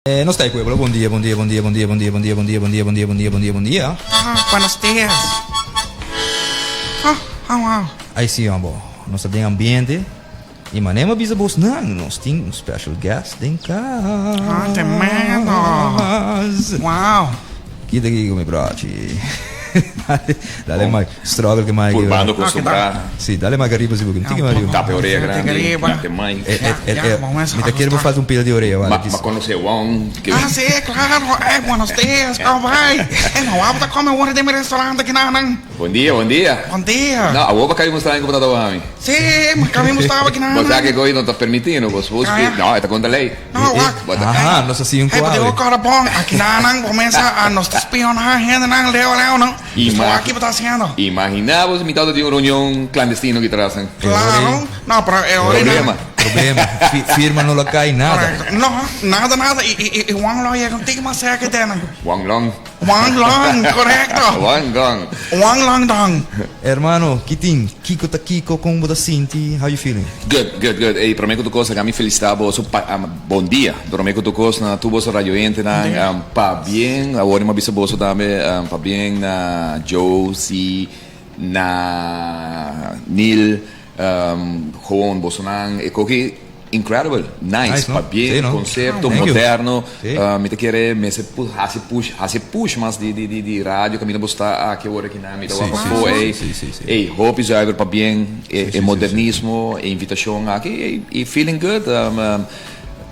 Nos ta e pueblo, bon dia, bon dia, bon dia, bon dia, bon dia, bon dia, bon dia, bon dia, bon dia, bon dia, bon dia, bon dia. Ah, buenos dias. Ah, ah, wow. Ai sí, hombo. Nos ta den ambiente. Y mané m'a bisa bos nan, nos tin un special guest den cas. Ah, tremendo. Wow. Kita kiko mi brochi. Dale, dale Mike. Struggle ke Mike. Purbando costumbrá. Sí, dale Mike arriba si porque tiki arriba. Tape orea grandi, date Mike. Eh, eh, eh, mi ta kere bo falta un pila di orea, vale. Ma conoce Wong. Ah, sí, claro. Eh, buenos dias, como vai? Eh, ma wou ta come ora den mi restaurante aki nan. Bon dia, bon dia. Bon dia. No, awor pa kai mustra ku bo ta wami. Sí, ma kami mustraba aki nan. Bo sa ke koi no ta permiti, no? Bo supos Ah. No, e ta kontra lei. No, wak. Bo ta Aha, nos a sigui un Hey, kuawe. bo digo kora bon. Aki nan bo mesa a nos ta spionaha hendenan leu leu, no? Ima- Wak ki bo ta hasiendo. Imagina bo si mi tabata tin un reunion clandestino aki tras nan. Claro. No, pero e ora Problema. Problema. Firma no lo kai nada. Correcto. No, nada, nada. Y, y, y Wang Long llega un tiki mas cerca de nan. Wang Long. Wang Long, correcto. Wang Long. Wang Long Dong. Hermano, kitin, kiko ta kiko, kon bo ta sinti, how you feeling? Good, good, good. Ey, prome ku tur kos, laga mi felisitá boso pa, bon dia. Prome ku tur kos na tur boso radioyentenan, pabien, awor mi a bisa boso tambe, pabien na Joe, na Neil, Gewoon bosonan e koki incredible, nice, Nice, no? pabien, Sí, no? concepto Thank you. moderno. Sí. Mi ta kere mester hasi push, hasi push mas di di di radio kaminda bo sta aki awor aki nan mi ta Sí, wak sí, pafó sí, ey. sí, sí, sí. Ey, hopi zuiver pabien e Sí, sí, e sí, modernismo, e invitashon aki ey y feeling good.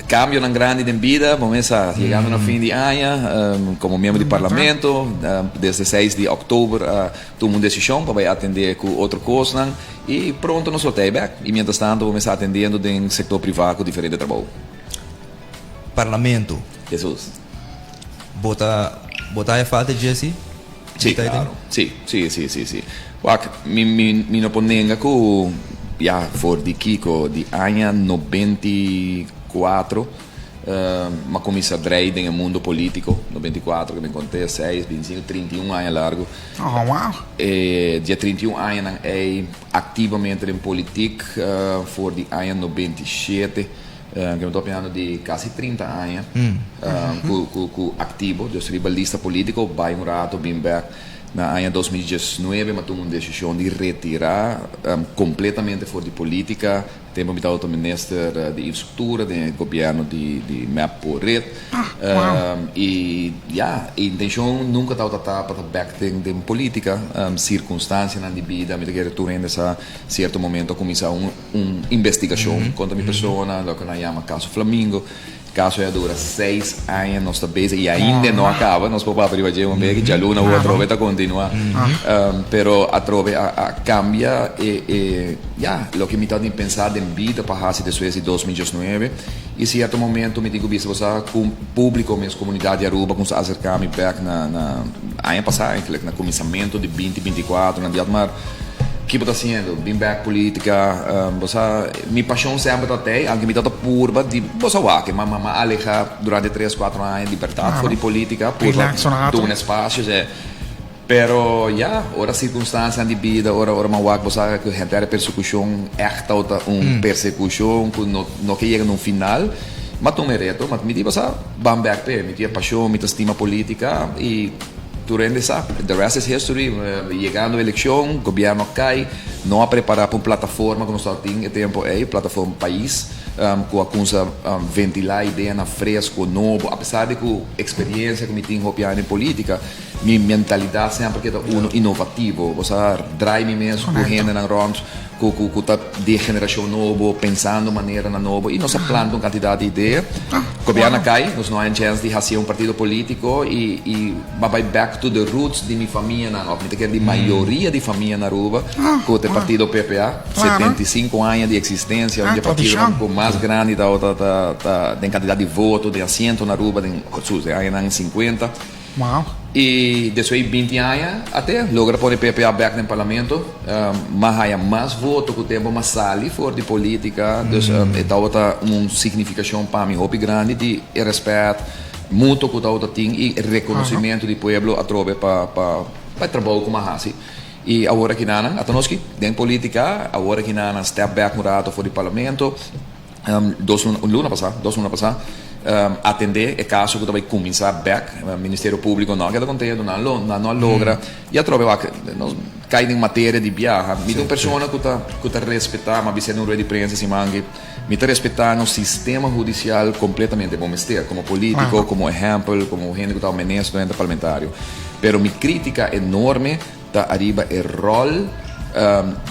Cambionan grandi den bida, bo mesa yegando na fin di aña como miembro di parlamento desde seis di october a Tuma un desishon pa bai atendé ku otro kosnan i pronto nos lo ta ei bèk. I mientras tanto bo mester atendiendo den sektor privá ku diferente trabou. Parlamento. Hesus. Bo ta bo ta haya falta dje si? Sí, klaro. Sí, sí, sí, sí, sí. Wak, mi mi mi no por nenga ku ya for di kiko di aña 94 M'a cuminsa drei den e mundo politico, 94 que mi conté, seis, binticinco, 31 aña largo. Oh, wow. E dia 31 añanan ey activamente den politic for di aña 97, que mi ta papiando di casi 30 aña cu cu cu activo, dus riba lista politico, bay un rato bin bek. Na aña 2019 m'a tuma un decision di retira completamente for di politica. Tempo mi tabata minister di infrastructura den e gobierno di di mep por red. Y ya, e intencion nunca tabata ta pa ta bek den den politica. Circunstancianan di bida, mi ta kere tur hende sa cierto momento a cuminsa un un investigacion contra mi persona, loke nan yama caso Flamingo. Caso ya dura seis aña nos ta bezig y ainda no a caba, nos por papia riba dje un beki, djaluna awo atrobe ta continua, pero atrobe a cambia e e ya loke mi tabatin pensa den bida pa haci despues di 2019 y cierto momento mi tin cu bisa bo sa cu publico mes comunidad di Aruba cuminsa acerca mi bek na na aña pasa eigenlijk na cuminsamento di 2024 nan di Otmar Ki bo ta haciendo? Bin bek politica. Bo sa, mi pasion semper ta tey, aunke mi ta ta purba di, bo sa wak, ma ma aleha durante tres, cuatro aña di berdad for di politica, purba duna espacio, se. Pero ya, ora circunstancianan di bida, ora ora mi a wak, bo sa cu henter e persecucion echt tabata un persecucion cu no no ke yega na un final, mi a tuma e reto, ma mi di, bo sa, ban bek p'e, mi tin e pasion, mi ta stima politica y. Tur hende sa, the rest is history, yegando eleccion, gobierno a cay, no a prepara pa un plataforma cu nos tabatin e tempo ey, plataforma pais, cu a cunsa ventila ideanan fresco, nobo, a pesar di cu experiencia cu mi tin hopi aña den politica, mi mentalidad semper keda uno innovativo, bo sa draai mi mes cu hendenan rond cu cu cu ta di e generacion nobo, pensando maneranan nobo y nos a planta un cantidad di idea. Gobierno a cay, nos no a haña chance di haci un partido politico y y m'a bay back to the roots di mi famianan, of mi ta kere di mayoria di famia na Aruba, cu ta e partido PPA, 75 aña di existencia, un di e partidonan cu mas grandi ta ta ta den cantidad di voto, den asiento na Aruba den, Jesus, den añanan 50. Y despues di 20 aña ate logra pone PPA bek den parlamento. M'a haya mas voto cu tempo m'a sali for di politica. Dus e tabata un significacion pa mi hopi grandi di e respet mutuo cu tabata tin y reconocimento di pueblo atrobe pa pa e trabou cu m'a haci. Y awor aki nan ata nos ki den politica, awor aki nan a step back un rato for di parlamento. Dos luna, un luna pasá, dos luna pasá. Atendé e kaso ku ta bai kuminsá bèk. Ministerio Públiko no a keda kontentu, nan lo nan no a logra. I atrobe wak nos kai den materia di biaha. Mi ta un persona ku ta ku ta respetá, mi a bisa den un rueda di prensa siman aki, mi ta respetá nos sistema hudisial kompletamente. Bo mester, komo polítiko, komo ehèmpel, komo hende ku ta minister, hende parlamentario. Pero mi krítika enorme ta ariba e ròl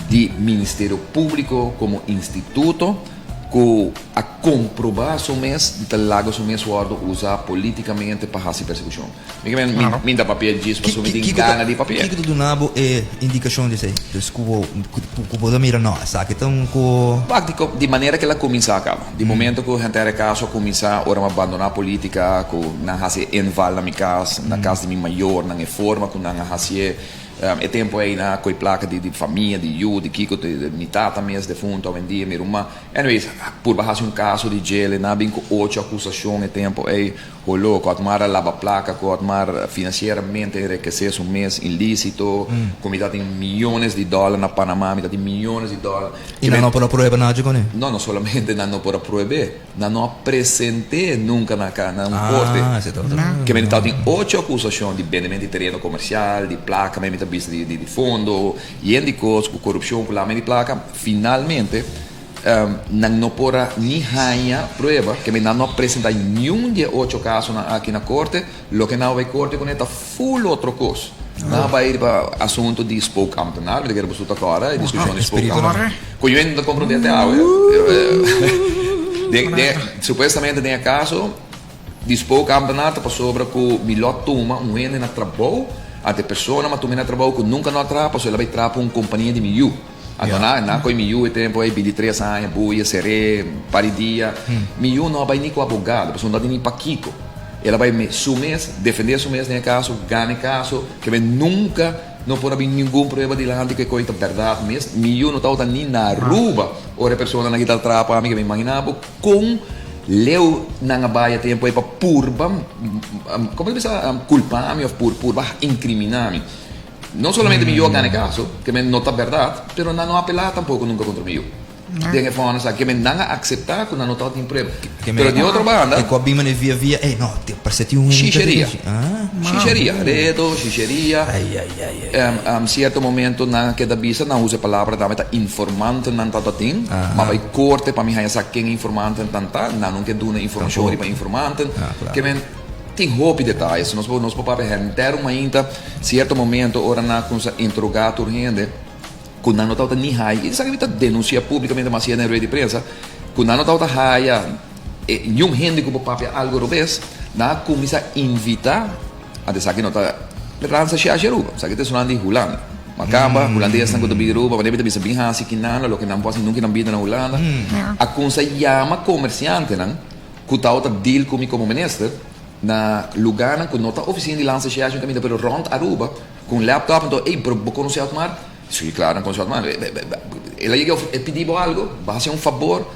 di Ministerio Públiko komo instituto ku a komprobá su mes di ta laga su mes wòrdu usá polítikamente pa hasi persekushon. Mi ke men, mi ta papia djis pasobra mi tin gana di papia. Kiko ta duna bo e indikashon di esei? Dus ku bo, ku bo ta mira, no, esaki ta un ku. Wak, di di manera ku el a kuminsá kaba. Di momento ku henter e kaso a kuminsá, ora mi a bandoná polítika, ku nan hasi e inval na mi kas, na kas di mi mayornan, e forma ku nan a hasié, E tempu ei nan a koe plaka di famia, di yu, di kiko, di mi tata mes defuntu awendia, mi ruman. Anyways, purba hasi un kaso di djele, nan a bin ku ocho akusashon e tempu ei. Holó, ku Otmar a laba plaka, ku Otmar finansieramente enrekesé su mes ilísito, ku mi ta tin miyones di dòler na Panamá, mi ta tin miyones di dòler. I nan no por a prueba nada kuné? No, no solamente nan no por a prueb'é. Nan no a present'é nunka na na un korte. Ah, esei ta otro. Ke men tabatin ocho akusashon di bendement di tereno komersial, di plaka, men mi ta bisa di di fondo, yen di kos ku korupshon ku lamen di plaka. Finalmente nan no por a ni haña prueba, ke men nan no a presentá niun di e ocho kasonan aki na korte. Loke nan a bai korte kuné ta ful otro kos. Nan a bai riba asuntu di spookambtenaar, mi ta kere boso ta kòrda e diskushon di spookambtenaar. Ku yu no ta komprondé te awe. Den, den, supuestamente den e kaso di spookambtenaar ta pasobra ku mi lo a tuma un hende na trabou, anto e persona mi a tuma na trabou ku nunka no a traha pasobra el a bai traha pa un kompania di mi yu. Anto nan, nan koe mi yu e tempu ei bintitres aña, buia, ser'é, par di dia. Mi yu no a bai ni ku abogado, pasobra no a tin ni pakiko. El a bai me su mes, defendé su mes den e kaso, gana e kaso, kebe nunka no por a bin ningun prueba dilanti ku e koi ta bèrdat mes. Mi yu no tabata ni na Aruba ora e personanan aki ta traha pa mi, kebe imaginá bo kon leu nan a bai e tempu ei pa purba, komo ta bisa, kulpa mi òf purba inkriminá mi. No solamente mi yu a gana e kaso, ke men no ta bèrdat, pero nan no a apelá tampoko nunka kontra mi yu. Den e fònes aki, ke men nan a akseptá ku nan no tabatin prueba. Pero di otro banda. E ku a bin manera via via, ey no, te parse tin un hende. Shisheria. Shisheria, redo, shisheria. Ay, ay, ay, ay. Sierto momento nan a keda bisa, nan usa e palabra tambe ta informantenan tabatin, ma bai korte pa mi haña sa ken e informantenan ta, nan no ke duna informashon riba informanten. Ke men. Tin hopi detaye, si nos por nos por papia henter un mainta, cierto momento ora nan a cuminsa interroga tur hende cu nan no tabata ni haya, y esaki mi ta denuncia publicamente mas haya den rueda di prensa, cu nan no tabata haya niun hende cu por papia algo robes, nan a cuminsa invita, anto esaki no ta Ransa Shashi Aruba, esaki ta esunnan di Hulanda, Macamba, Hulandesnan cu ta bini Aruba, wanneer mi ta bisa bin haci kinan, loke nan por haci nunca nan bida na Hulanda, a cuminsa yama comerciantenan. Ku tabata deal ku mi komo minister na lugánan ku no ta ofisina di Landsrecherche kaminda pero rònt Aruba ku un laptop anto ey pero bo konosé Otmar? Sí klaro mi konosé Otmar el a yega e pidi bo algo bo hasi un fabor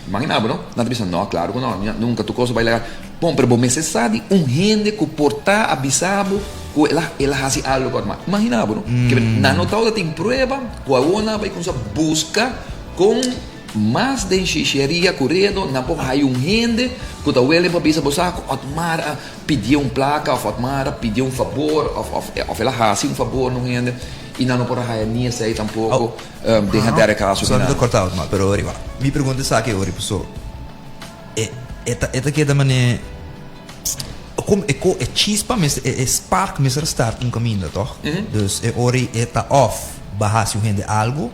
imagina bo no nan ta bisa no klaro ku no nunka tur kos a bai legal bon pero bo mester sa di un hende ku por ta a bisa bo ku el a el a hasi algo ku Otmar imagina bo no nan no tabata tin prueba ku awor nan a bai kuminsá buska kon Mas den shisheria ku redo nan por haya un hende ku ta welen pa bisa bo sa ku Otmar a pidié un plaka òf Otmar a pidié un fabor òf òf òf el a hasi un fabor na un hende i nan no por a haya ni esei tampoko den henter e kaso Sorry ta korta Otmar pero ori mi pregunta esaki ori paso e e ta e ta keda mane kom e ko e chispa mester e spark mester a start un kaminda tòg dus e ori e ta òf bo a hasi un hende algu.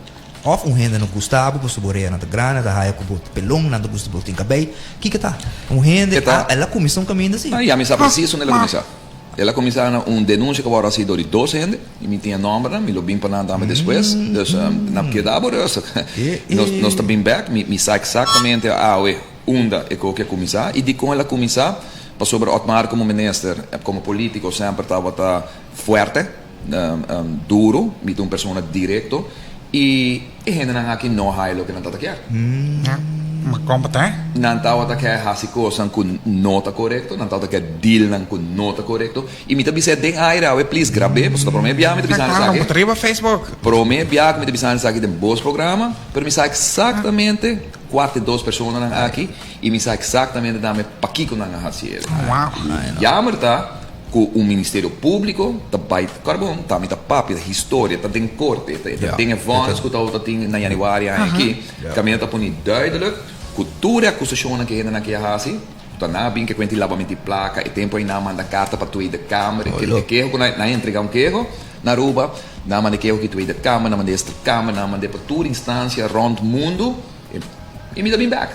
Of un hende no gusta bo pasobra bo oreanan ta grandi, nan ta haya ku bo ta pelon, nan ta gusta bo tin kabei. Kiko ta? Un hende a, el a kuminsá un kaminda así. Ya mi sa presis unda el a kuminsá. El a kuminsá na un denunsia ku a wòrdu hasi dor di dos hende, i mi tin e nòmbernan, mi lo bin pa nan tambe despues. Dus, nan keda bo rustig. Nos, nos ta bin bèk, mi, mi sa eksaktamente awe unda e koki a kuminsá i dikon el a kuminsá, pasobra Otmar komo minister, komo polítiko semper tabata fuerte. Duro, mi ta un persona directo y e hendenan aki no haya loke nan tata kier. Ma kon pa ta? Nan tabata ke hasi kosnan ku no ta korekto, nan tabata ke dealnan ku no ta korekto. I mi ta bisa e den aire awe, please grab'é, pasobra ta promé bia mi ta bisa esaki. Bo ta riba Facebook. Promé bia ku mi ta bisa esaki den bos programa, pero mi sa eksaktamente kua ta e dos personanan aki i mi sa eksaktamente tambe pakiko nan a hasi el. Wow. Jammer ta ku un ministerio públiko ta bai kòrda bon, ta mi ta papia, ta historia, ta den korte, ta den e vònis ku tabata tin na yanüari aña aki. Kaminda ta pone duidelijk ku tur e akusashonnan ku e hendenan ke a hasi, ta nan a bin ke kuenta di labamento di plaka, e tempu ei nan a manda karta pa Tweede Kamer, e keho ku nan a entrega un keho na Aruba, nan a manda e keho ki Tweede Kamer, nan a manda Eerste Kamer, nan a mand'e pa tur instansia rònt mundu, i mi ta bin bèk,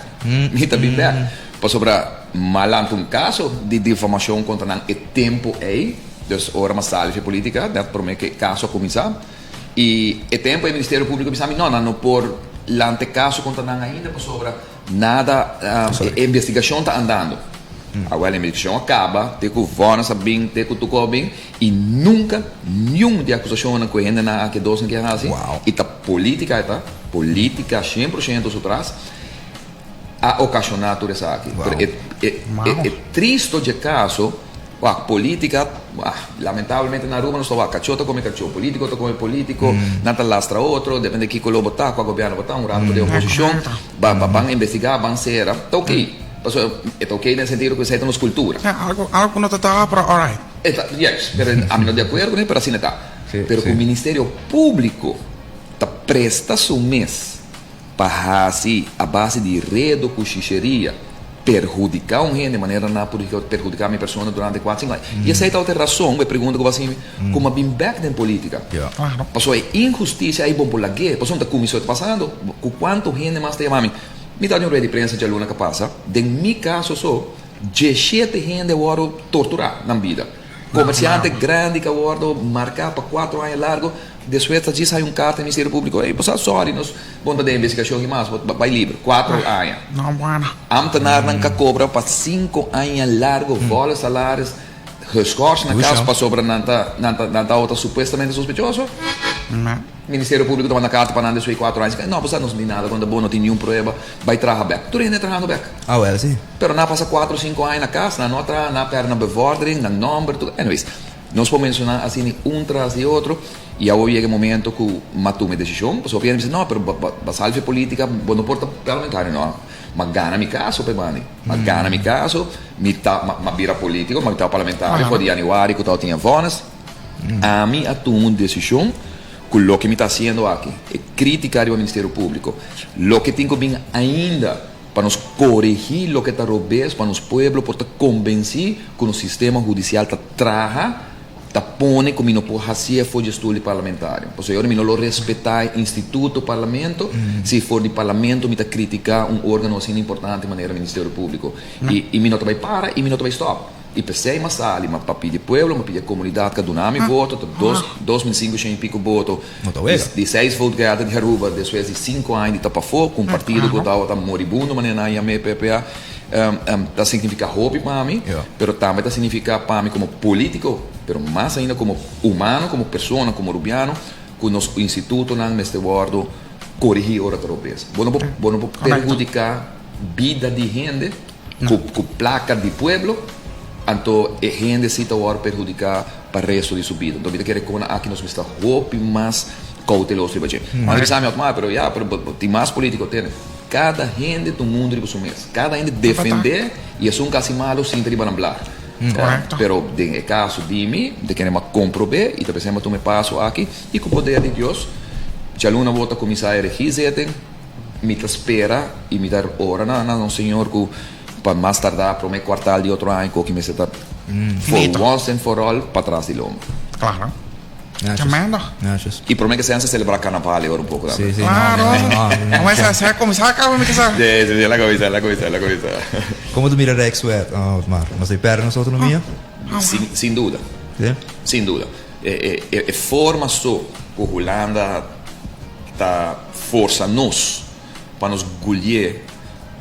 mi ta bin bèk. Pasobra m'a lanta un kaso di difamashon kontra nan e tempu ei, dus ora m'a sali fi politika, nèt promé ku e kaso a kuminsá. I e tempu e Ministerio Públiko bisa mi, no, nan no por lanta e kaso kontra nan ainda pasobra nada, e investigashon ta andando. Awel, e investigashon a kaba te ku vònes a bin, te ku tuko a bin, i nunka niun di e akusashonnan ku e hendenan aki, e dosnan aki a hasi, i ta polítika e ta, polítika shen por shento su tras, a okashoná tur esaki. Pero e e tristo dje kaso, wak, polítika, lamentablemente na Aruba nos ta wak, kachó ta kome kachó, polítiko ta kome polítiko, nan ta lastra otro, depende kiko lo bo ta, kua gobièrnu bo ta, un rato bo den oposishon, ba ba ban investigá, ban sera, ta okey. Pasobra e ta okey den sentido ku esei ta nos kultura. Ja, algo algo ku no ta ta, pero alright. E ta, juist, pero ami no di akuerdo kuné, pero asina ta. Pero ku Ministerio Públiko ta presta su mes Pa hasi a base di redo ku shisheria perhudiká un hende manera nan a perhudiká mi persona durante kuater sinku aña. I esei tabata e rason ku e pregunta ku bo a hasi mi ku mi a bin bèk den politika. Pasobra e inhustisia ei bon por lag'é. Pasobra ta kuminsó ta pasando ku kuantu hende mas ta yama mi. Mi tabata den un rueda di prensa djaluna ku a pasa. Den mi kaso so dieshete hende a wòrdu torturá nan bida. Komersiante grandi ku a wòrdu marká pa kuatro aña largu. Despues ta djis hay un karta di Ministerio Públiko, ey bo sa sòri nos bon ta den investigashon i mas, bo bai liber. Kuatro aña. Amtenarnan ka kobra pa sinku aña largo volle salaris, geschors na kas pasobra nan ta nan ta nan tabata supuestamente sospechoso. Ministerio Públiko ta manda karta pa nan despues di kuatro aña, no bo sa nos no tin nada kontra bo, no tin niun prueba, bai traha bèk. Tur hende trahando bèk. Pero nan a pasa kuatro sinku aña na kas, nan no a traha, nan a pèrdè nan bevordering, nan nòmber, tur. Anyways. Nos por menshoná asina un tras di otro i awor yega e momento ku m'a tuma e desishon. Pasobra hopi hende bisa, no, pero bo bo sali for polítika, bo no por ta parlamentario. No, m'a gana mi kaso pa e banda. M'a gana mi kaso, mi ta m'a bira polítiko, m'a ta parlamentario for di yanüari ku tabatin e vònes. Ami a tuma un desishon ku loke mi ta hasiendo aki, e krítika riba Ministerio Públiko, loke tin ku bin ainda. Pa nos koregí loke ta robes, pa nos pueblo por ta kombensí ku nos sistema hudisial ta traha, ta pone ku mi no por hasié for di e stul di parlamentario. Pasobra ora mi no lo respetá e instituto parlamento, si for di parlamento mi ta kritiká un órgano asina importante manera Ministerio Públiko. I mi no ta bai para i mi no ta bai stòp. I p'esei m'a sali, m'a pa pidi pueblo, m'a pidi e komunidat ku a duna mi voto, ta dos 2500 i piko boto, di seis vote getter di Aruba, despues di sinku aña di ta pafó ku un partido ku tabata moribundo manera nan a yam'é PPA, ta signifiká hopi pa mi, pero tambe ta signifiká pa mi komo polítiko, pero mas ainda komo humano, komo persona, komo rubiano, ku nos institutonan mester wòrdu korigí ora ta robes. Bo no por, bo no por perhudiká bida di hende. Ku plaka di pueblo, anto e hende si ta wòrdu perhudiká pa resto di su bida. Anto mi ta kere kona aki nos mester ta hopi mas kouteloso riba dje. Nan ta bisa mi otmar, pero ya, pero bo tin mas polítiko tene. Kada hende ta un mundu riba su mes. Kada hende defendé i esun ku hasi malu sinta riba nan blar. Pero den e kaso di mi, mi ta kere mas komprobé i ta pensá mi a tuma e paso aki i ku poder di Dios djaluna bo ta kuminsá e regiezitting. Mi ta spera y mi ta ora na nos Señor cu pa mas tarda prome cuartal di otro aña coki mester ta for once and for all patras di lomba. Claro. Tremendo. Y prome que sean se celebra carnaval y ora un poco tambe. Sí, sí. Claro. No, no, no. Se cuminsa caba mi kisa. Sí, sí, la cuminsa, la cuminsa, la cuminsa. Como tu mira Rijkswet, oh, Otmar? Nos ta perde nos autonomia? Sin, sin duda. Sí? Sin duda. E, e, e forma so cu Hulanda ta forsa nos pa nos gulié.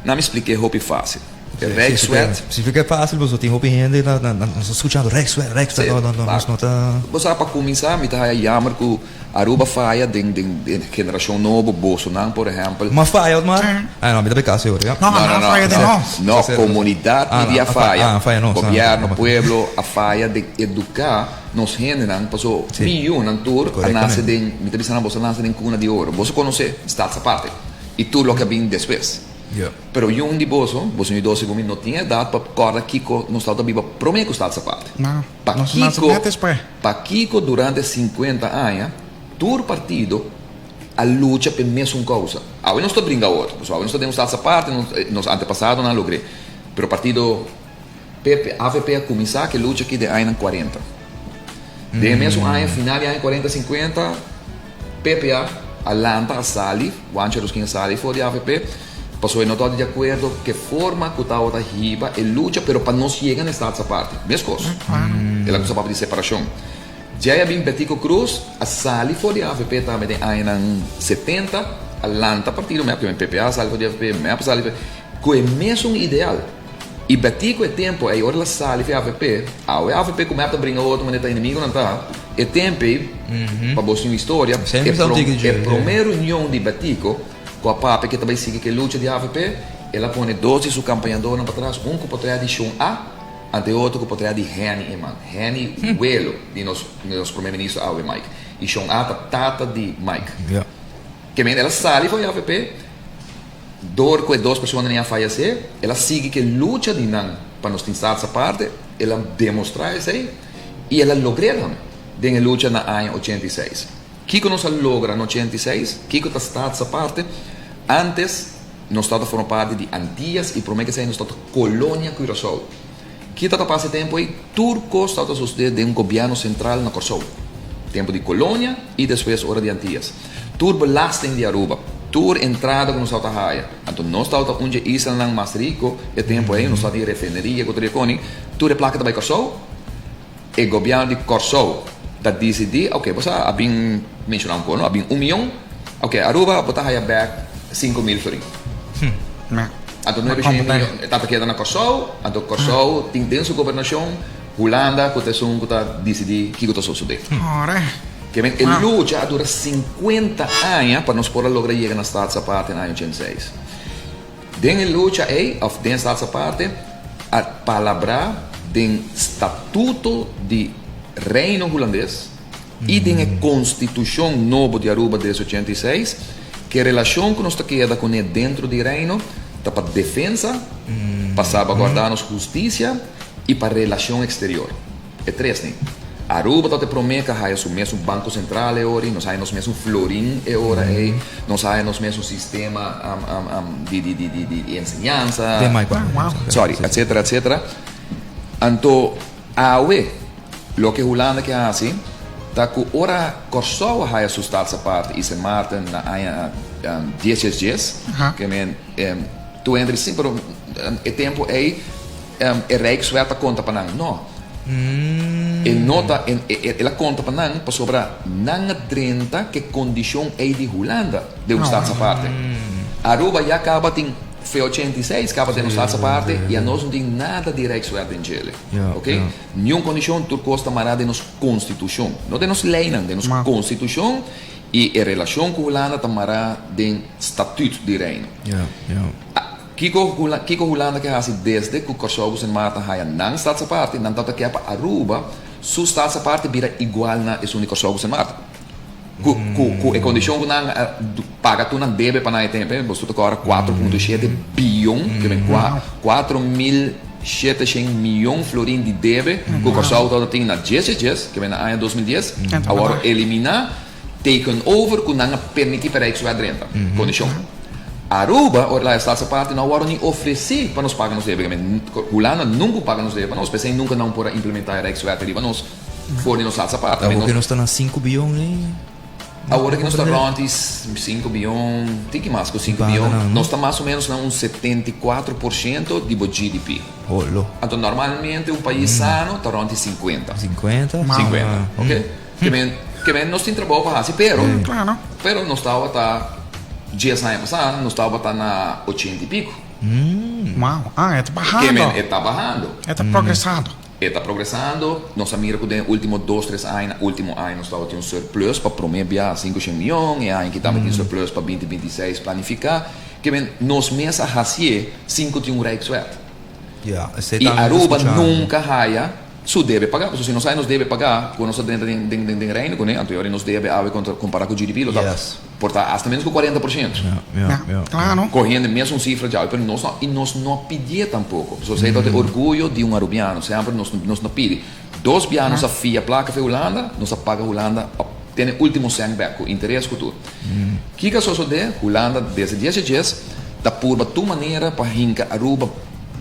Na mi splik'é hopi fásil. Rijkswet. Si fica fácil, bo tin hopi hende na na nos ta scuchando Rijkswet, Rijkswet, no no no nos no ta. Bo sa pa cuminsa mi ta haya jammer cu Aruba faya den den den generacion nobo, bosonan por ehempel. Ma faya Otmar? Ah no, mi ta bay casa ahora ya. No, no, no faya den nos. No, comunidad mi di a faya. Ah, faya nos. Gobierno, pueblo a faya den educa nos hendenan paso mi yunan tur a nace den, mi ta bisa nan boso a nace den cuna di oro. Boso conoce Stadsaparte y tur loke a bin despues. Pero yun di boso, boso yu dos segun mi, no tin edat pa kòrda kiko nos tabata biba promé ku Stadsaparte. No, nos a nace net despues. Pakiko durante 50 aña tur partido a lucha p'e mesun kousa? Awe nos ta bringa otro, pasobra awe nos ta den un Stadsaparte, nos antepasadonan a logr'é. Pero partido PP, avp a kuminsá ku e lucha aki den añanan 40. Den e mesun aña, final di aña 40, 50, PPA a lanta a sali, Juancho Ruskin a sali for di avp, pasobra e no tabata di akuerdo ku e forma ku tabata hiba e lucha, pero pa nos yega na e Stadsaparte. Meskos, el a kuminsá papia di separashon. Djei a bin Betico Croes a sali for di avp tambe den añanan 70, a lanta partido mep, PPA a sali for di avp, mep a sali for, ku e mesun ideal. I Betico e tempo ei ora el a sali for avp, awe avp ku mep ta bringa otro manera ta enemigonan ta, e tempo ei, pa bo sin historia, e prome reunion di Betico ku a papia ke ta bai sigui ku e lucha di avp, el a pone dos di su kampañadornan patras, un ku potrea di Shon A, anto e otro ku potrea di Henny Eman, Henny welo di nos nos prome minister awe Mike, i Shon A ta tata di Mike. Ke men el a sali for avp. Dor ku e dos personanan a fayesé, el a sigui ku e lucha di nan pa nos tin Staats Aparte, el a demostrá esei i el a logr'é nan den e lucha na aña 86. Kiko nos a logra na 86? Kiko ta Staats Aparte? Ántes nos tabata forma parti di Antias i promé ku esei nos tabata kolonia Curaçao. Ki tabata pasa e tempu ei? Tur kos tabata sosodé den un gobièrnu sentral na Kòrsou. Tempu di kolonia i despues ora di Antias. Tur belasting di Aruba, tur entrada ku nos tabata haya. Anto nos tabata un dje islanan mas riku e tempu ei, nos tabatin refineria ku tur e koni. Tur e plaka ta bai Kòrsou. E gobièrnu di Kòrsou ta disidí, oke, bo sa a bin menshoná un kos, no? A bin un mion, oke, Aruba bo ta haya bèk 5000 florin. Anto nuebe shen mion e tabata keda na Kòrsou, anto Kòrsou tin den su gobernashon Hulanda ku ta esun ku ta disidí kiko ta sosodé. Ke men e lucha a dura 50 aña pa nos por a logra yega na Staatsaparte na aña 86. Den e lucha ei òf den Staatsaparte a palabrá den Statuto di Reino Hulandes i den e Konstitushon nobo di Aruba des 86 ku e relashon ku nos ta keda kuné dentro di Reino ta pa defensa, pa salbaguardá nos hustisia i pa relashon eksterior. E tres ni. Aruba ta te promé ku a haya su mesun Banko Sentral e ora ei, nos haya nos mesun florin e ora ei, nos haya nos mesun sistema di enseñansa, sorry, etcetera, etcetera. Anto awe loke Hulanda ke hasi ta ku ora Kòrsou a haya su Staatsaparte i Sint Maarten na aña dies dies dies, ke men tu entre si, pero e tempu ei E Rijkswet ta konta pa nan? No. E no ta, el a konta pa nan pasobra nan a drenta ku e kondishon ei di Hulanda den un Staatsaparte. Aruba ya kaba tin fe 86 kaba den un Staatsaparte i anos no tin nada di Rijkswet den djele. Oke? Niun kondishon, tur kos ta mará den nos konstitushon. No den nos leinan, den nos konstitushon i e relashon ku Hulanda ta mará den Statuut di Reino. Kiko kiko Hulanda ke hasi desde ku Kòrsou ku Sint Maarten haya nan Staatsaparte, nan tabata ke pa Aruba su Staatsaparte bira igual na esun di Kòrsou ku Sint Maarten. Ku ku ku e kondishon ku nan a paga tur nan debe pa nan e tempu, boso tur ta kòrda 4.7 biyon, ke men kua 4700 miyon florin di debe ku Kòrsou tabata tin na djes djes djes, ke men na aña 2010, a wòrdu eliminá. Taken over ku nan a permití pa Rijkswet drenta. Kondishon. Aruba, ora la Staats Aparte no a wòrdu ni ofresí pa nos paga nos debe. Hulanda nunka paga nos debe pa nos, p'esei nunka nan por a implementá e Rijkswet riba nos for di nos Staats Aparte. Awor ku nos ta na sinku bion ei? Awor ku nos ta rònt di sinku bion, tiki mas ku sinku bion, nos ta mas o ménos na un 74% di bo GDP. Holo. Anto normalmente un pais sano ta rònt di 50. 50? 50, oke. Ke men, ke men nos tin trabou pa hasi, pero, Claro. pero nos tabata 10 aña pasá, nos tabata na 80 i piko. Wow, ah, e ta bahando. Ke men e ta bahando. E ta progresando. E ta progresando. Nos a mira ku den e ultimo dos, tres aña, ultimo aña nos tabatin un surplus pa prome bia sinku shen mion, e aña aki tambe tin surplus pa binti binti seis planifiká. Ke men nos mes a hasié sin ku tin un Rijkswet. Ya, esei I tambe mi ta Aruba skuchando. nunka haya su debe pagá. Pasobra si nos haya nos debe pagá ku nos a drenta den den den Reino kuné, anto e ora nos debe awe kontra kompará ku GDP lo ta Yes. por ta asta menos ku 40%. Ya, ya, Ya, ya. klaro. Kohiendo e mesun sifra djawe, pero nos no, i nos no a pidié tampoko. Pasobra esei ta e orguyo di un arubiano, semper nos nos no pidi. Dos bia nos a fia plaka fe Hulanda, nos a paga Hulanda pa tene ultimo sèn bèk ku interes ku tur. Kiko a sosodé? Hulanda desde dies e djes ta purba tur manera pa hinka Aruba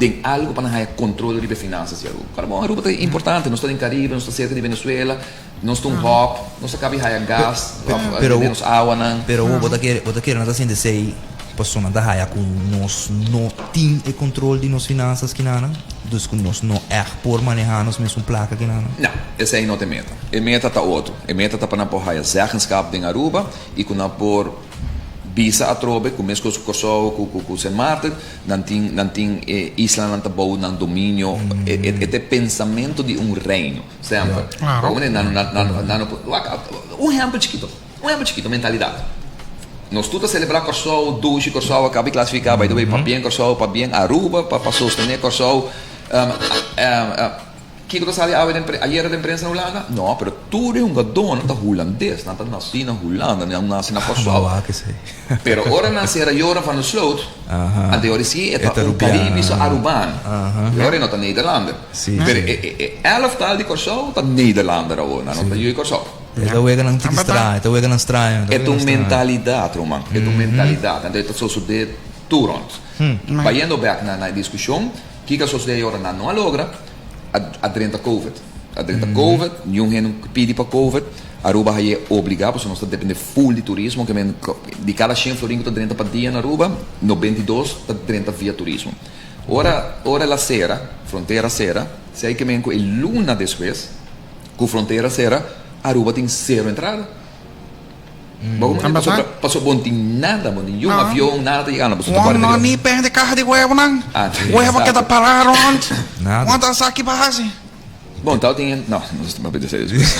den algu pa nan haya kontrol riba e finansas di Aruba. Kòrda bon, Aruba ta importante, nos ta den Karibe, nos ta serka di Venezuela, nos ta un hub, nos ta kabi haya gas òf den nos awanan. Pero bo ta kere, bo ta kere nan ta sinti esei pasobra nan ta haya ku nos no tin e kontrol di nos finansas kinanan? Dus ku nos no ègt por manehá nos mesun plaka kinanan? No, esei no ta e meta. E meta ta otro. E meta ta pa nan por haya zeggenschap den Aruba i ku nan por bisa atrobe ku meskos ku Kòrsou ku ku Sint Maarten nan tin nan tin e islanan ta bou nan dominio. E e ta e pensamentu di un reino semper. Claro. Nan nan nan nan no por wak un ehèmpel chikito un ehèmpel chikito mentalidat. Nos tur ta selebrá Kòrsou dushi Kòrsou a kaba di klasifiká by the way pabien Kòrsou pabien Aruba pa pa sostené Kòrsou. Kiko ta sali awe den ayera den prensa na Hulanda? No, pero tur e hungadónan ta hulandes, nan ta nasí na Hulanda, nan no nasi na Kòrsou. Pero ora nan sera Joran van der Sloot, anto e ora sí e ta un Caribisch Arubaan. E ora e no ta Nederlander. Pero e elftal di Kòrsou ta Nederlander awor, nan no ta yu di Kòrsou. E ta weganan tiki straño, e ta weganan straño. E ta un mentalidat, ruman, e ta un mentalidat. Anto e ta sosodé tur rònt. Bayendo bèk na e diskushon, kiko a sosodé e ora nan no a logra? A drenta covid. A drenta covid, niun hende no pidi pa covid. Aruba haye obliga pasobra nos ta depende full di turismo ke men di kada shen florin ku ta drenta pa dia na Aruba, 92 ta drenta via turismo. Ora ora el a sera, frontera sera, esei ke men ku e luna despues ku frontera sera, Aruba tin sero entrada. Bo como Amba pasobra sa? pasobra bo no tin nada, bo no tin niun avion, nada ta yegando, pasobra ta Juan kòrda no di ni pende kaha di huevonan. Ah, Huevo keda exacto. pará rond. Nada. Juan ta sa ki pa hasi. Bon, tau tin, no, nos ta papia di esei despues.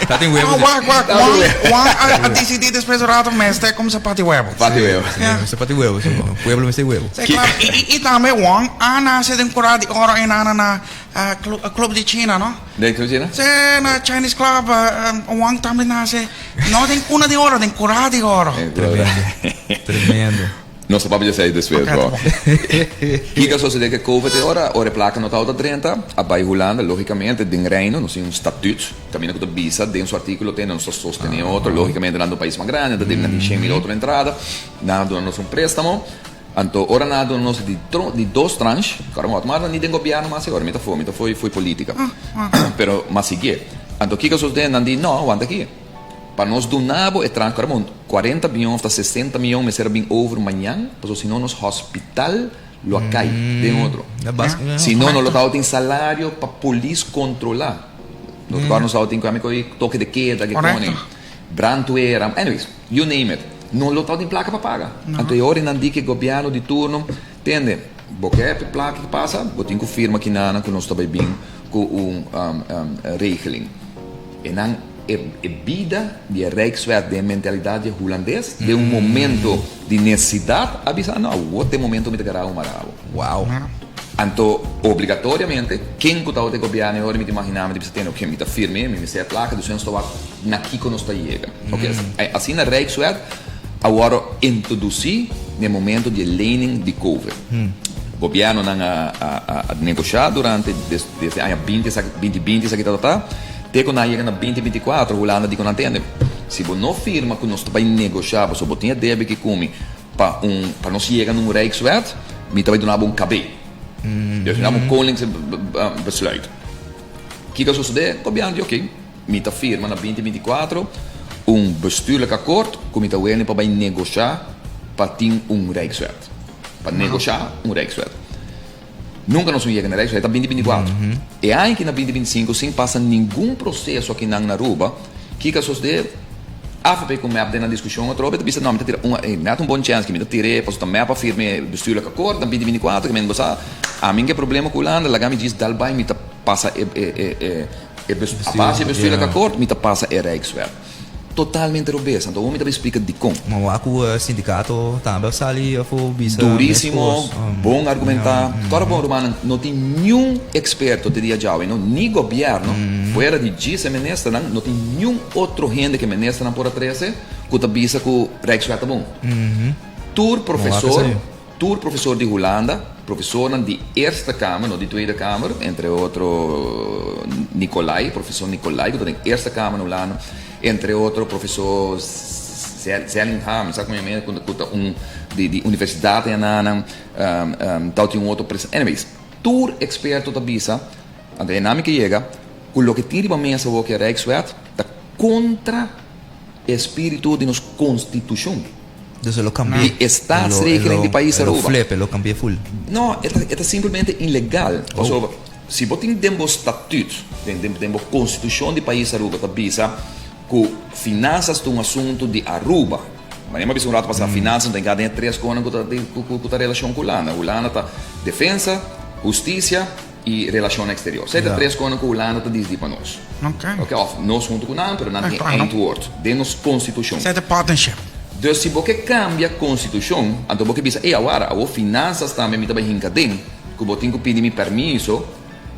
Ta tin huevo No, di. wak, wak. Juan, Juan a, a disidí despues un rato mester kuminsá parti huevo. Parti huevo. Sí, mester parti huevo, sí. Pueblo mester huevo. Sí, claro. I, i, i tambe Juan a nase den kurá di oro ei nan na Club di China, no? Den Club China? Sí, na Chinese Club, Wang tambe nace, no den cuna di oro, den cura di oro. Tremendo, tremendo. Nos ta papia djesei despues, Ok, bo. bo. Kiko a sosode ku Covid e ora? Ora e plaka no tabata drenta, a bai Hulanda, logicamente, den Reino nos tin un statuut, kaminda ku ta bisa den su artíkulo tende nos ta sostené otro, logicamente nan ta un pais mas grandi, nan ta debe nan tin 100.000 otro entrada, nan a duna nos un préstamo. Anto ora nan a duna nos di tro di dos tranche, kòrda mi wak ni den gobièrnu mas ora mi ta for mi ta fo'i fo'i politica pero m'a siguié. Anto kiko sosodé nan di no wanta aki pa nos duna bo e tranche kòrda mi 40 mion òf ta 60 mion mester a bin over mañan pasobra si no nos hospital lo a kai den otro si no no lo tabatin salario pa polis kontrolá no ta kòrda nos tabatin ku ami toke de keda ke kone brandweer anyways. You name it. No lo tabatin plaka pa paga. Anto e ora nan di ku e gobièrnu di turno, tende, bo ke e plaka ki pasa, bo tin ku firma kinanan ku nos ta bai bin ku un regeling. E nan e bida di e Rijkswet den e mentalidat di e hulandes den un momento di nesesidat a bisa no, awor ta e momento mi ta gara un marabo. Wow. Anto obligatoriamente ken ku tabata e gobièrnu e ora mi ta imaginá mi ta bisa tende oke mi ta firm'é, mi mester e plaka, dus nos ta wak na kiko nos ta yega. Oke, asina Rijkswet a wòrdu introdusí na e momento di e lening di Covid. Gobièrnunan a a negoshá durante desde aña binti esaki binti binti esaki ta ta te ku nan a yega na 2024 Hulanda di ku nan tende si bo no firma ku nos ta bai negoshá pasobra bo tin e debe ki ku mi pa un pa nos yega na un Rijkswet mi ta bai duna bo un KB. Dus mi duna bo un Koningsbesluit. Kiko a sosodé? Gobièrnu di oke. Mi ta firma na 2024 un bestuurlijk akkoord ku mi ta wene pa bai negoshá pa tin un Rijkswet. Pa negoshá un Rijkswet. Nunka nos no yega na Rijkswet, e ta 2024. E aña aki na 2025 sin pasa ningun proseso akinan na Aruba, kiko a sosodé? AVP ku mep den nan diskushon atrobe ta bisa no mi ta tira un ey net un bon chèns ku mi ta tir'é pasobra ta mep a firma e bestuurlijk akkoord na binti binti kuater ku men bo sa ami n'ke problema ku Hulanda laga mi djis dal bai mi ta pasa e e e e a base e bestuurlijk akkoord mi ta pasa e rijkswet. Totalmente robes. Anto awor mi ta bay splica dicon. Ma wak cu sindicato tambe a sali afo bisa Durísimo, bon argumenta. Tora bon rumannan, no tin niun experto te dia djawe, no, ni gobierno, fuera di djis e ministernan, no tin niun otro hende cu e ministernan por a trece cu ta bisa cu Rijkswet ta bon. Tur profesor. Tur profesor di Hulanda, profesornan di Eerste Kamer, no di Tweede Kamer, entre otro Nicolai, profesor Nicolai ku ta den Eerste Kamer na Hulanda, entre otro profesor Zellingham, mi sa ku mi ku ta un di di universidat ayananan, tau tin un otro pres, anyways, tur eksperto ta bisa, anto e nami ke yega, ku loke tin riba mesa awor ku e Rijkswet ta kontra e spiritu di nos konstitushon. Dus e lo cambia. Di e staatsregeling di pais Aruba. E lo flip, e lo cambia full. No, e ta, e ta simplemente ilegal. Pasobra si bo tin den bo statuut, den, den, den bo constitucion di pais Aruba ta bisa cu finanzas ta un asunto di Aruba. Manera mi a bisa un rato pasa, finanzas no ta enca den e tres conan cu ta, cu, cu, cu ta relacion cu Hulanda. Hulanda ta defensa, husticia y relacion exterior. Esey ta tres conan cu Hulanda ta disdi pa nos. Ok. Ok, of nos hunto cu nan, pero nan tin eindwoord den nos constitucion. Esey ta partnership. Dus si bo ke cambia constitucion, anto bo ke bisa, ey awara, awor finanzas tambe mi ta bay hinca den, cu bo tin cu pidi mi permiso,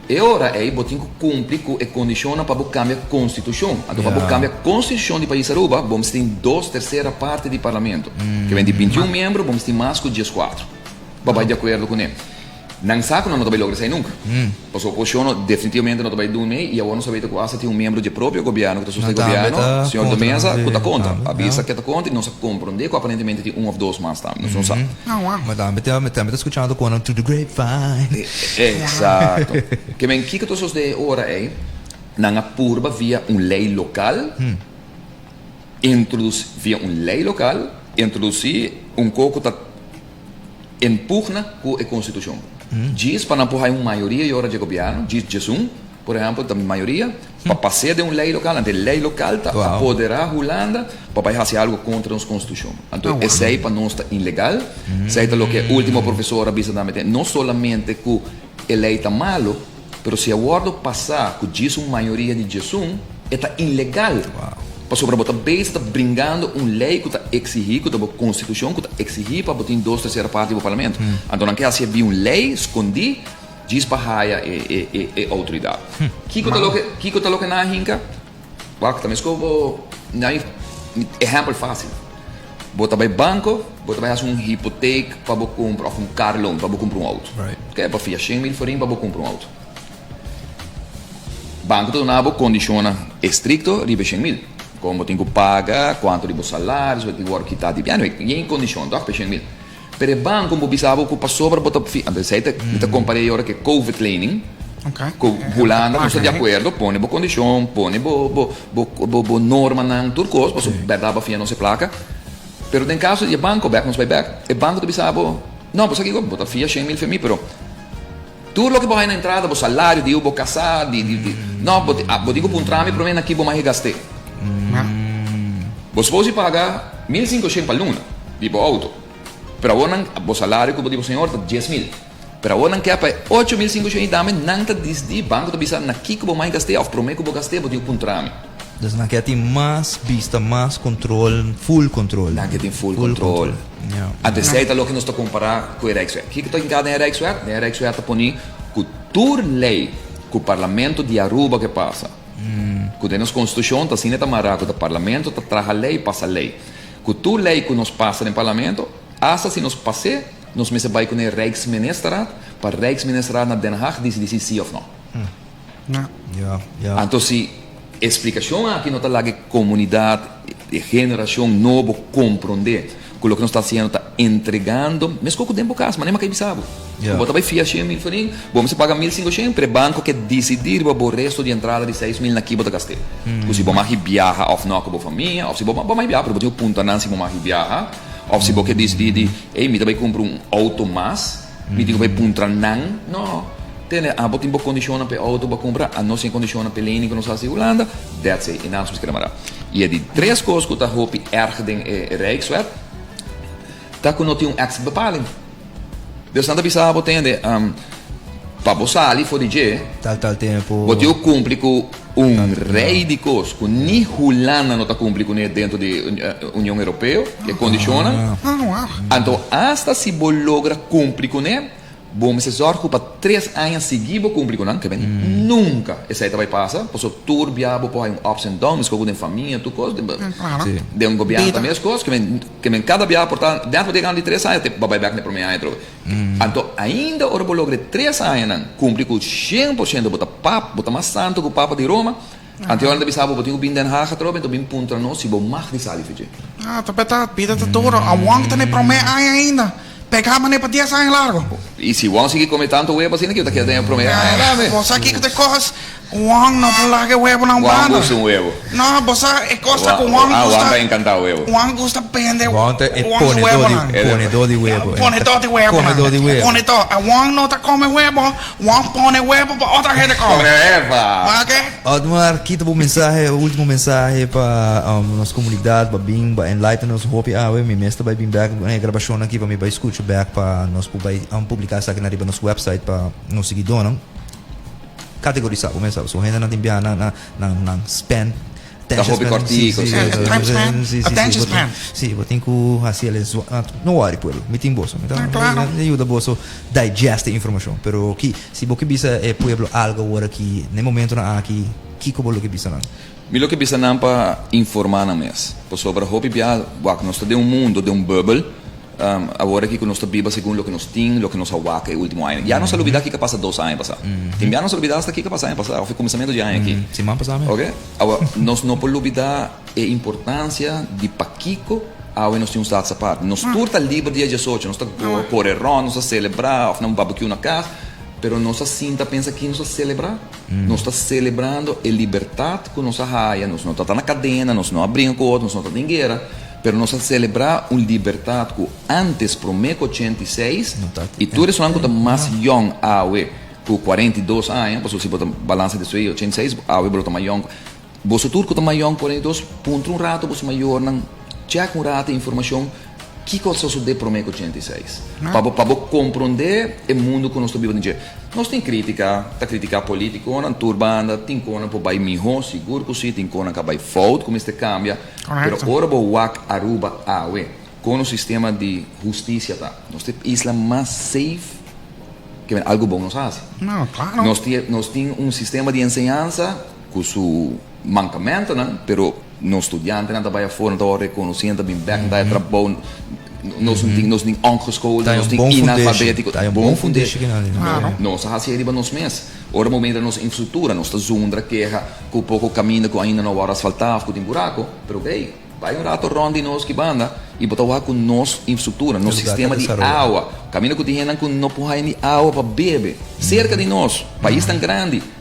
e ora ey bo tin cu cumpli cu e condicionnan pa bo cambia constitucion. Anto pa bo cambia constitucion di pais Aruba, bo mester tin dos tercera parte di parlamento. Ke wen di 21 miembro, bo mester tin mas cu dieskuater pa bay di acuerdo cune. Nan sa ku nan no ta bai logra esei nunka. Pasobra oposishon no definitivamente no ta bai duna ei i awor nos a weta ku asta tin un miembro dje propio gobièrnu ku ta sosten gobièrnu, señor De Meza, ku ta kontra. A bisa ke ta kontra i nos a komprondé ku aparentemente tin un òf dos mas tambe. Nos no sa. Ma tambe ta mi tambe ta skuchando kon nan through the grapevine. Eksakto. Ke men kiko ta sosdé e ora ei? Nan a purba via un lei lokal introdusí via un lei lokal introdusí un kos ku ta En pugna ku e konstitushon. Djis pa nan por haya un mayoria i ora dje gobièrnu, djis djesun, por ehèmpel, ta mayoria, pa pas'é den un lei lokal. Anto e lei lokal ta apoderá Hulanda pa bai hasi algu kontra nos konstitushon. Anto esei pa nos ta ilegal. Esei ta loke e último profesor a bisa tambe. No solamente ku e lei ta malu, Pero si a wordo pasa cu djis un mayoria di djesun, e ta ilegal. Pasobra bo ta bezig ta bringando un ley cu ta exigi, cu ta bo constitucion cu ta exigi pa bo tin dos tercera parti di bo parlamento. Anto nan ke haci e bin un ley scondi djis pa haya e e e autoridad. Kico ta loke kico ta loke nan a hinca? Wak, ta mesco bo nan ehempel facil. Bo ta bai banco, bo ta bai haci un hipoteek pa bo cumpra of un car loan pa bo cumpra un auto. Ok, bo fia shen mil florin pa bo cumpra un auto. Banco ta duna bo condicionnan estricto riba e shen mil. Con bo tin cu paga, cuanto di bo salaris, bo tin cu worde kita di, anyway, yen condicion toch pa e shen mil. Pero e banco bo bisa bo cu pasobra bo ta fi, anto esey ta, mi ta compara e ora cu e covid lening, cu Hulanda nos ta di acuerdo, pone bo condicion, pone bo, bo, bo, bo, bo normanan, tur cos, pasobra berdad bo a fia nos e placa. Pero den caso di e banco, bek nos bay bek, e banco ta bisa bo, no, bo sa kico, bo ta fia shen mil fe mi, pero tur loke bo haya na entrada, bo salario, di bo casa, di, di, di, no, bo, bo tin cu puntra mi prome na ki bo mahe gaste. Bo suppose paga 1500 pa luna di bo auto, pero awor nan, bo salario cu bo di bo señor ta 10,000. Pero awor nan ke pa e 8500 i dame, nan ta disdi, banco ta bisa na kico bo mai gast'é of prome cu bo gast'é bo tin cu puntra mi. Dus nan ke tin mas bista, mas control, full control. Nan ke tin full control. Anto esei ta loke nos ta compara cu e Rijkswet. Kico ta hinca den e Rijkswet? Den e Rijkswet ta poni cu tur ley cu Parlamento di Aruba ke pasa, Ku den nos konstitushon ta asina ta mará ku ta parlamento ta traha lei, pasa lei. Ku tur lei ku nos pasa den parlamento, asta si nos pas'é, nos mester bai kuné Rijksministerraad pa Rijksministerraad na Den Haag disidí si sí òf nò. Anto si e splikashon aki no ta laga e komunidat, e generashon nobo komprondé Ku loke nos ta hasiendo ta entregando, meskos ku den bo kas, manera mi a kai bisa bo. Ku bo ta bai fia 100 mil florin, bo mester paga 1500, pero e banko ke disidí riba bo resto di entrada di 6000 na ki bo ta gast'é. Ku si bo mag biaha òf no ku bo famia, òf si bo bo mag biaha, pero bo tin ku punta nan si bo mag biaha, òf si bo ke disidí di, ey, mi ta bai kumpra un outo mas, mi tin ku bai puntra nan. No. Tene, abo tin bo kondishonnan pa e outo bo a kumpra, anos tin e kondishonnan pa e lening ku nos hasi Hulanda, that's it, i nan nos mester keda mará. I e di tres kos ku ta hopi erg den e Rijkswet ta ku no tin un exitbepaling. Dus nan ta bisa bo, tende, pa bo sali for di dje, Tal tal tempu. bo tin ku kumpli ku un rei di kos ku ni Hulanda no ta kumpli kuné dentro di Union Europeo, e kondishonnan. Anto asta si bo logra kumpli kuné, Bo mester zòrg ku pa tres aña sigui bo kumpli ku nan, ke men nunka esei ta bai pasa, pasobra tur bia bo por hay un ups and downs, meskos ku den famia tur kos, den un gobièrnu ta meskos, ke men ke men kada bia por ta dentro di e gana di tres aña te bo bai bèk na e promé aña atrobe. Anto ainda ora bo logra e tres añanan kumpli ku 100% bo ta pap, bo ta mas santu ku papa di Roma, anto e ora nan ta bisa bo bo tin ku bin Den Haag atrobe, anto bin puntra nos si bo mag di sali fidje. Ah, ta bèrdat, bida ta duro, awor ta na e promé aña ainda. Pega mane pa dies aña largo. I si Wong sigui come tanto webo asina ki bo ta keda den e prome aña tambe. Bo sa kiko ta e kos? Wong no por laga e webonan un banda. Wong gusta un webo. No, bo sa e kos ta ku Wong gusta. Ah, Wong ta encanta webo. Wong gusta bende Wong ta e ponedor di ponedor di webo. Ponedor di webo. Comedor di webo. Ponedor. Wong no ta come webo, Wong pone webo pa otro hende come. Epa! Oke. Otmar, kita bo mensahe, ultimo mensahe pa nos comunidad, pa bin, pa enlighten nos hopi awe. Mi mes ta bai bin bek e grabacionnan aki pa mi bai scucha bek pa nos por bai publica esakinan riba nos website pa nos siguidornan. Categorisa bo mes sa, pasobra hendenan tin biaha nan nan nan span, Ta attention hopi span, si cortico, si si. Time span, si si si attention bo tin span. si bo tin cu haci el no worry pueblo, mi tin boso, mi ta Ah, claro. mi ta yuda boso digest e informacion, pero ki si bo ke bisa e pueblo algo awor aki, na e momentonan aki, kiko bo lo ke bisa nan? Mi lo ke bisa nan pa informa nan mes, pasobra hopi bia wak nos ta den un mundo, den un bubble, awor aki ku nos ta biba segun loke nos tin, loke nos a wak e ultimo aña. Ya nos a lubida kiko a pasa dos aña pasa. Tin bia nos a lubida asta kiko a pasa aña pasa of e kuminsamentu di aña aki. Siman pasa mes. Oke, awor nos no por lubida e importansia di pakiko awe nos tin un status apart. Nos tur ta liber dia diesocho, nos ta kore rònt, nos ta selebrá of na un barbecue na kas, pero nos a sinta pensa ki nos ta selebrá? Nos ta selebrando e libertat ku nos a haya, nos no ta ta na kadena, nos no a bringa ku otro, nos no ta den guera, pero nos a selebrá un libertat ku ántes, promé ku 86, i tur esunnan ku ta mas yòn awe ku 42 aña, pasobra si bo ta balansa di esei 86, awe bo lo ta mas yòn. Boso tur ku ta mas yòn ku 42, puntra un rato boso mayornan, chèk un rato e informashon kiko a sosodé promé ku 86, pa bo pa bo komprondé e mundu ku nos ta biba den dje. Nos tin krítika, ta kritiká polítikonan tur banda, tin konan por bai mihó, sigur ku sí, tin konan ku a bai fout ku mester kambia, pero ora bo wak Aruba awe, kon nos sistema di hustisia ta, nos ta e isla mas safe ke men algu bon nos hasi. Nos tin nos tin un sistema di enseñansa ku su mankamentonan, pero nos studiantenan ta bai afor, nan ta wòrdu rekonosí, nan ta bin bèk, nan ta haña trabou, nos no tin, nos tin ongeschoolden, nos tin inalfabétiko. Ta un bon fundeshi ki nan tin. Nos a hasi riba nos mes. Ora bo mira nos infrastruktura, nos ta zundra keha ku poko kaminda ku ainda no a wòrdu asfaltá òf ku tin buraku, pero hey, bai un rato rònt di nos ki banda i bo ta wak ku nos infrastruktura, nos sistema di awa, kaminda ku tin hendenan ku no por haña ni awa pa bebe, serka di nos, pais tan grandi.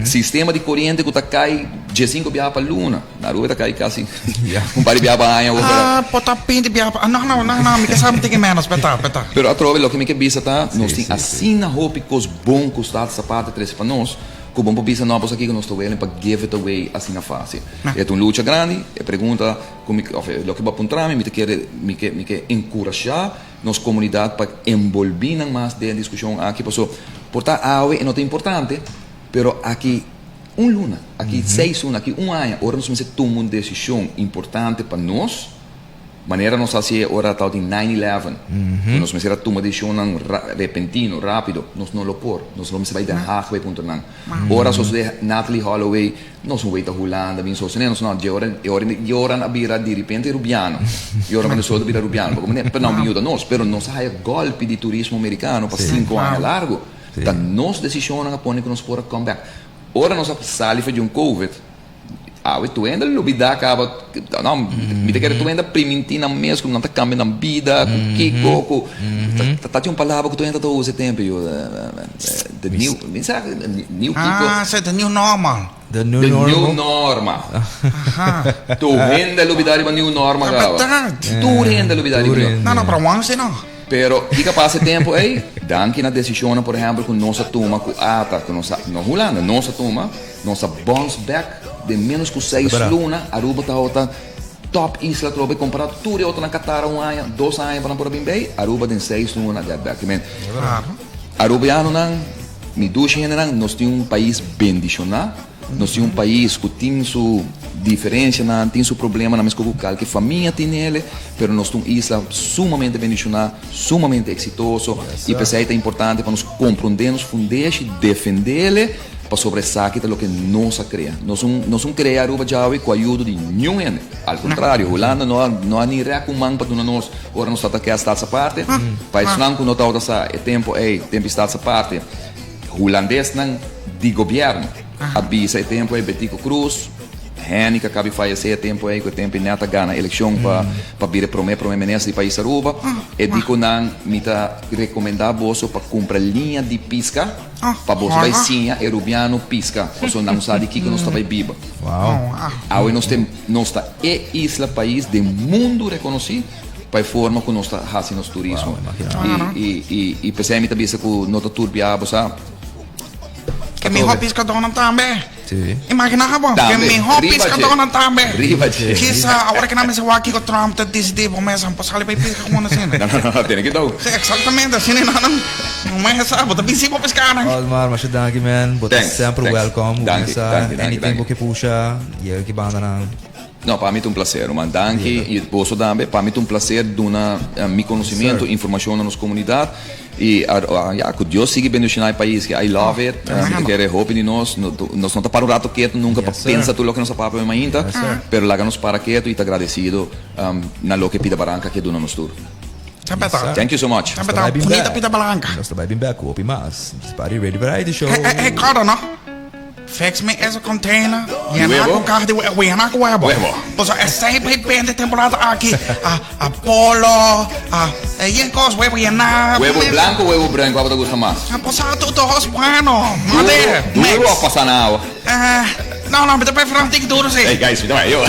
Sistema di koriente ku ta kai diesinko biaha pa luna. Na Aruba e ta kai kasi un par di biaha pa aña. Ah, por ta binti biaha pa. No, no, no, no, mi ke sa mi tin ki ménos, beta, beta. Pero atrobe loke mi ke bisa ta, nos tin asina hopi kos bon ku Status Aparte trese pa nos, ku bon por bisa no apos aki ku nos ta welen pa give it away asina fásil. E ta un lucha grandi, e pregunta ku mi, òf loke bo a puntra mi, mi ta kere, mi ke, mi ke enkurashá nos komunidat pa enbolbí nan mas den e diskushon aki paso por ta awe e no ta importante pero aki un luna, aki seis luna, aki un aña ora nos mester tuma un desishon importante pa nos manera nos a hasié ora tabatin nine eleven ku nos mester a tuma desishonnan repentino, rápido nos no lo por, nos lo mester bai Den Haag bai puntra nan ora a sosodé Natalee Holloway Nos un wei ta Hulanda bin sostené nos no dje ora e ora Joran a bira diripente rubiano Joran van der Sloot a bira rubiano pa komprendé pero nan bin yuda nos pero nos a haya golpi di turismo merikano pa sinku aña largu ta nos desishonnan a pone ku nos por a come back ora nos a sali for di un covid awe tur hende a lubida kaba no mi ta kere tur hende a primintí nan mes ku nan ta kambia nan bida ku kiko ku ta tin un palabra ku tur hende ta usa e tempu yu. The new, mi sa, new kiko. Ah, sa the new normal. The new The normal. new normal. Aha. Tur hende a lubida riba new normal Ta kaba. berdad. Tur hende a lubida Tur riba. hende. No, no, pero Juan si no. Pero kiko a pasa e tempu ei? Danki na desishonnan, por ehèmpel, ku nos a tuma ku ata, ku nos a, no Hulanda, nos a tuma, nos a bounce back den ménos ku seis luna, Aruba tabata top isla atrobe kompará tur e otronan Qatar un aña, dos aña pa nan por a bin bei, Aruba den seis luna a get back. Kimen, Arubianonan, mi dushi hendenan, nos tin un pais bendishoná. Nos tin un pais cu tin su diferencianan, tin su problemanan mesco cu calke famia tin ele, pero nos ta un isla sumamente bendiciona, sumamente exitoso y p'esey ta importante pa nos comprende nos fundeshi, defendele, pasobra esaki ta loke nos a crea. Nos un nos un crea Aruba djawe cu ayudo di niun hende, al contrario, Hulanda no a no a ni rek un man pa duna nos ora nos tabata keda Staats Aparte, pa esnan cu no tabata sa e tempo ey, tempo di Staats Aparte, Hulandesnan di gobierno a bisa e tempo ei Betico Croes, Henny cu a cabi fayece e tempo ei cu e tempo ei net a gana eleccion pa pa bira e prome prome minister di pais Aruba, e di cu nan mi ta recomenda boso pa cumpra liña di pisca pa boso bay siña e Rubiano pisca pasobra nan sa di kico nos ta bay biba. Awe nos ten nos ta e isla pais den mundo reconoci. Pa e forma ku nos ta hasi nos turismo. I, i, i p'esei mi ta bisa ku no ta turbia bo sa. Ke mihó piskadónan tambe. Sí. Imaginá bo, ke Tambe. mihó Riba dje. piskadónan tambe. Riba dje. Kisa awor ke nan mester wak kiko Trump ta disidí bo mes por sali pa e piska komo asina. No, no, no, tene kidou. Sí, eksaktamente, asina nan nan no mes sa, bo ta bisti bo piskanan. Otmar, masha danki man. Bo ta Thanks, semper thanks. welcome. Danki, Mesa, danki, danki, anything bo danki. ke pusha, yega ki bandanan. No, pa mi ta un placer, ruman. Danki y boso tambe. Pa mi ta un placer duna mi conocimiento, informacion na nos comunidad. Y ya, cu Dios sigui bendiciona e pais ki. I love it. Mi ta kere hopi di nos. Nos no ta para un rato keto nunca pa pensa tur loke nos a papia mainta. Pero laga nos para keto y ta agradecido na loke Pida Baranka ke duna nos tur. Thank you so much. Nos ta bai bin bek. Nos ta bai bin bek cu hopi mas. Party Ready Variety Show. Hey, Cardo, no? Fix mi ese container, llena Huevo? cu caja di huevo, llena cu huevo. Huevo. Pasobra esey bay bende temporada aki. A, a polo, a, e yen cos, huevo llena. Huevo blanco o huevo bruin, cual bo ta gusta mas? A posa tur dos bueno. Mande, Duro, duro mix. of pasa na awa? Eh, no, no, mi ta prefera un tiki duro si. Hey guys, mi ta bay yo.